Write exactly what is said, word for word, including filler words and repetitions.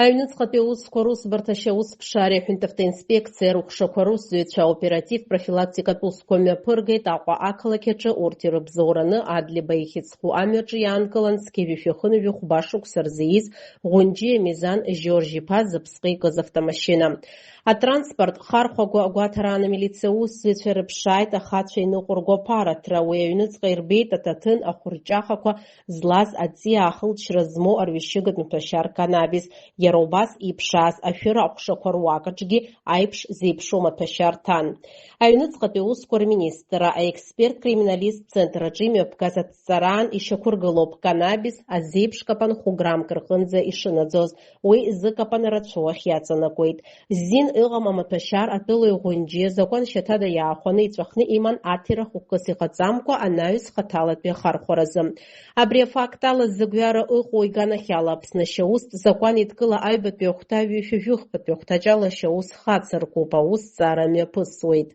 Аҩныҵҟатәи аусқәа русбарҭа ашьаусԥшаареи аҳәынҭавтоинспекциеи рыхәшақәа русзуҩцәа аоператив-профилактикатә усқәа мҩаԥыргеит Аҟәа ақалақь аҿы. Урҭ ирыбзоураны Адлеиба ихьӡ зху амҩаҿы иаанкылан зқьи жәшәи хынҩажәи хәба шықәса рзы ииз Ӷәынџьиа Мизан Жьоржь-иԥа зыԥсҟы икыз автомашьына. Атранспорт хархәагоу агәаҭараан амилициа аусзуҩцәа ирыԥшааит ахацәа иныҟәырго аԥараҭра. Уи аҩныҵҟа ирбеит аҭаҭын ахәырҷахақәа злаз аҵиаа ахылҵшьҭра змоу арҩашьыгатә маҭәашьар канабис. Иара убас иԥшааз ашәыра аҟәшақәа руак аҿгьы аиԥш зеиԥшу маҭәашьар ҭан. Аҩныҵҟатәи аусқәа рминистрра аексперт-криминалисттә центр аҿы имҩаԥгаз аҭҵаараан ишьақәыргылоуп канабис азеиԥш капан хәы граммк рҟынӡа ишынаӡоз. Уи зыкапан рацәоу ахь иаҵанакуеит. Зин ыҟам амаҭәашьар атәылаҩ Ӷәынџьиа закәан шьаҭада иаахәаны иҵәахны иман аҭира хықәкыс иҟаҵамкәа анаҩс хаҭалатәи ахархәаразы. Абри афакт ала зыгәҩара ыҟоу иганахьала Аԥсны ашьаустә закәан еидкыла аҩбатәи ахәҭа ҩышәи жәыхԥатәи ахәҭаҷ ала ашьаус хацыркуп, аусҭҵаара мҩаԥысуеит.